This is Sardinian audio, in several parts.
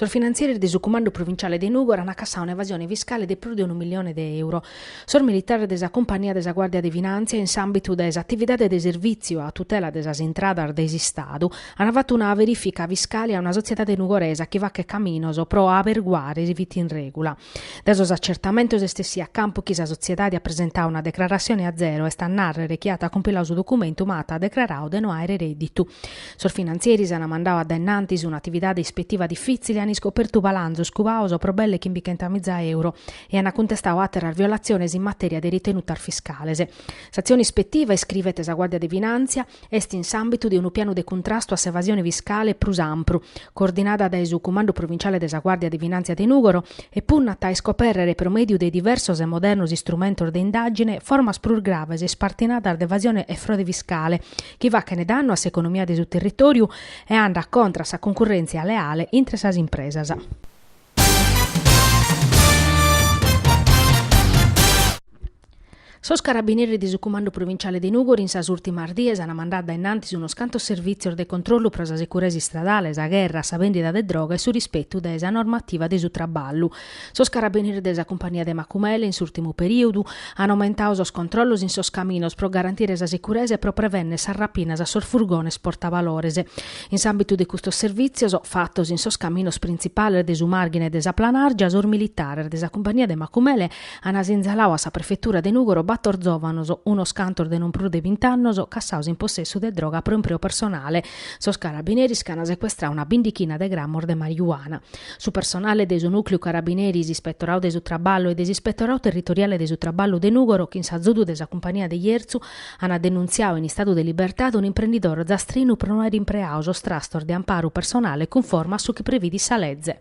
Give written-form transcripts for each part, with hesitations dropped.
Sos finantzieris de su Cumandu Provinciale de Nùgoro ant cassadu un'evasione fiscale de prus de unu millione de euro. Sos militares de sa Cumpagnia de sa Guàrdia de Finàntzia, in s'àmbitu de s'atividade de servìtziu a tutela de sas intradas de s'Istadu, ant fatu una verìfica fiscale a una sotziedade nugoresa chi faghet caminos pro aberguare si fit in règula. Dae sos acertamentos est essiu a campu chi sa sotziedade at presentadu una declarassione a zero, est a nàrrere chi at cumpiladu su documentu ma at declaradu de no àere rèdditu. Sos finantzieris an mandadu a dae innantis un'atividade ispetiva difìtzile e an iscopertu balanzos cubados pro belle chimbichentamiza euro e an cuntestadu àteras violatziones in matèria de ritenutas fiscales. S'atzione ispetiva, iscrivet sa Guàrdia de Finàntzia, est in s'àmbitu de unu pianu de cuntrastu a s'evasione fiscale prus ampru, coordinada dae su Cumandu Provinciale de sa Guàrdia de Finàntzia de Nùgoro e punnat a iscopèrrere pro mèdiu de diversos e modernos istrumentos de indàgine formas prus graves e ispartinadas de evasione e frode fiscale chi fachent dannu a s'economia de su territòriu e andat contra a sa cuncurrèntzia leale intre sas impresas. Sos carabineris de su Cumandu Provinciale de Nùgoro in sas ùrtimas dies ant mandadu a innantis unos cantos servìtzios de controllu pro sa sicuresa istradale, sa gherra a sa bèndida de droga e su rispetu de sa normativa de su traballu. Sos carabineris de sa Cumpagnia de Macumele in s'ùrtimu perìodu ant aumentadu sos controllos in sos caminos pro garantire sa sicuresa e pro prevènnere sas rapinas a sos furgones portavalores. In s'àmbitu de custos servìtzios, fatos in sos caminos printzipales de su Màrghine e de sa Planàrgia, sos militares de sa Cumpagnia de Macumele ant sinzaladu a sa Prefetura de Nùgoro bator zòvanos, unos cantos de non prus de bint'annos, cassados in possessu de droga pro impreu personale. Sos carabineris ch'ant secuestradu una bindichina de gramos de mariuana. Su personale de su Nùcleu Carabineris, Ispetoradu de su Traballu e de s'Ispetoradu Territoriale de su Traballu de Nùgoro, chin s'azudu de sa Cumpagnia de Jerzu, Ant denuntziadu in istadu de libertade un'imprendidore ozastrinu pro no àere impreadu sos trastos de amparu personale cunforma a su chi previdit sa leze.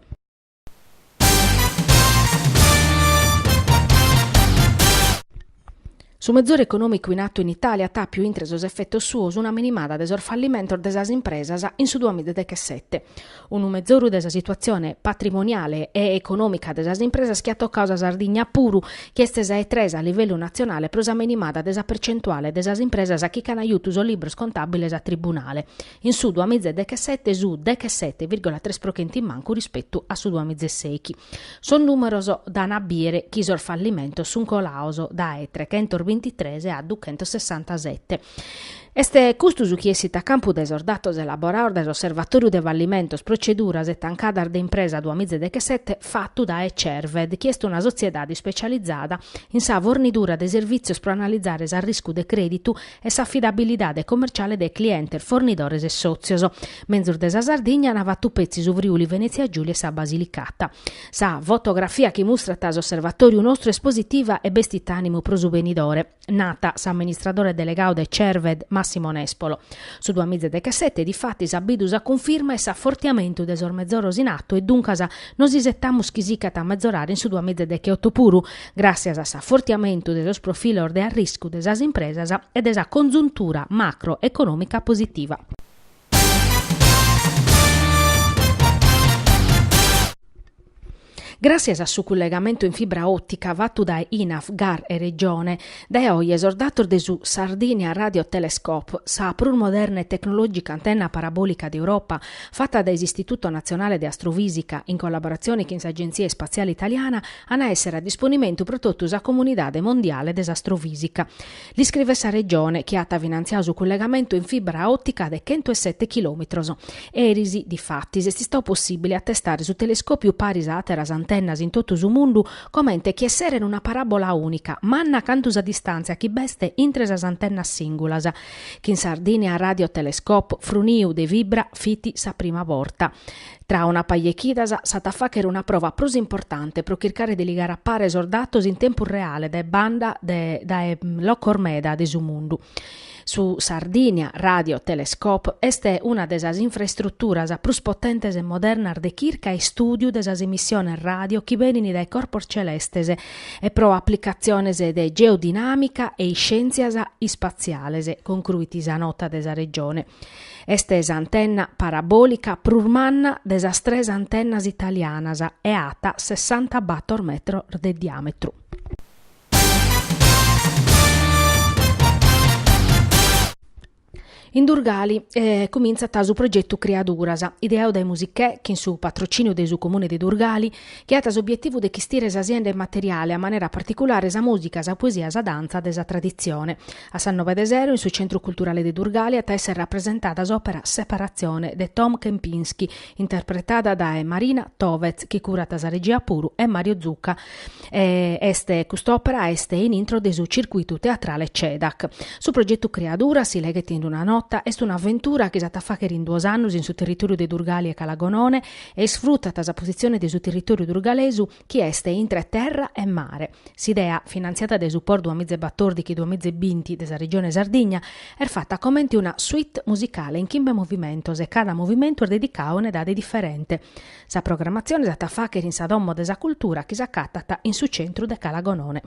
Su mezoru econòmicu in atu in Itàlia at àpiu intre sos efetos suos una minimada de sos fallimentos de sas impresas in su duamilla e dechesete. Unu mezoru de sa situatzione patrimoniale e econòmica de sas impresas chi at tocadu sa Sardigna puru, chi est sa 'e tres a livellu natzionale pro sa minimada de sa percentuale de sas impresas chi ch'an jutu sos libros contàbiles a tribunale, in su duamiza e dechesete su dechesete virgola tres pro chentu in mancu rispetu a su duamiza e sèichi. Sos nùmeros dan a bìere chi sos fallimentos sunt colados dae trechentos bintitres a duchentosessantasete. Est custu su chi essit a campu dae sos datos elaborados dae s'Osservatòriu de Fallimentos, Proceduras e Tancadas de Impresa duamiza e dechesete fatu dae Cerved, chi est una sotziedade ispecializada in sa fornidura de servìtzios pro analizare s'arriscu de crèditu e s'afidabilidade commerciale de clientes, fornidores e sòtzios. Menzus de sa Sardigna ant fatu petzi su Friuli Venètzia Giulia e sa Basilicata. Sa fotografia chi mustrat s'osservatòriu nostru est positiva e bestit ànimu pro su benidore. Nat s'amministradore delegadu de Cerved, Massimo Nespolo. Su duamiza e dechesete, difatis, at bidu sa cunfirma e s'afortiamentu de sos mezoros in atu e duncas nos isetamus chi sigat a mezorare in su duamiza e decheoto puru, gràssias a s'afortiamentu de sos profilos de arriscu de sas impresas e de sa conzuntura macroeconòmica positiva. Gràssias a su cullegamentu in fibra òtica fatu dae INAF, GAR e Regione, dae oje sos datos de su Sardinia Radio Telescope, sa prus moderna e tecnològica antenna parabòlica de Europa, fata dae s'Istituto Natzionale de Astrofìsica in collaboratzione chin s'Agentzia Ispatziale Italiana, an a èssere a disponimentu pro totu sa comunidade mondiale de s'astrofìsica. L'iscrivet sa Regione, chi at finantziadu su cullegamentu in fibra òtica de chentuesete chilòmetros. Eris, difatis, est istadu possìbile a testare su telescòpiu paris a àteras antennas in totu su mundu comente chi esseret una paràbola ùnica, manna cantu sa distàntzia chi b'est intre sas antennas sìngulas. Chin Sardinia Radio Telescope frunidu de fibra fit sa prima borta. Tra una paja 'e chidas s'at a fàghere una prova prus importante pro chircare de ligare a pare sos datos in tempus reale dae banda de dae locos meda de su mundu. Su Sardinia Radio Telescope est una de sas infraestruturas prus potentes e modernas de chirca e istùdiu de sas emissiones ràdio chi benint dae corpos celestes e pro aplicatziones de geodinàmica e iscièntzias ispatziales, concruit sa nota de sa Regione. Est s'antenna parabòlica prus manna de sas tres antennas italianas e at sessantabator metros de diàmetru. In Durgali cumintzat su progetu Criaduras, ideadu dae Musichè chin su patrocìniu de su Comune de Durgali, chi at s'obietivu de chistire sa sienda immateriale, a manera particulare sa mùsica, sa poesia, sa dantza de sa traditzione. A sas nobe de sero, in su Centru Culturale de Durgali at a èssere rapresentada s'òpera Separatzione de Tom Kempinski, interpretada dae Marina Tovez, chi curat sa regia puru, e Mario Zucca. Est cust'òpera est in intro de su circuitu teatrale Cedac. Su progetu Criaduras, si leghet in una nota, est un'aventura chi s'at a fàghere in duos annos in su territòriu de Durgali e Calagonone e isfrutat sa positzione de su territòriu durgalesu chi est intre terra e mare. S'idea, finantziada dae su POR duamizaebatòrdighi duamizabinti de sa Regione Sardigna, est fata comente una suite musicale in chimbe movimentos e cada movimentu est dedicadu a un'edade diferente. Sa programmatzione s'at a fàghere in sa Domo de sa Cultura chi s'acatat in su centru de Calagonone.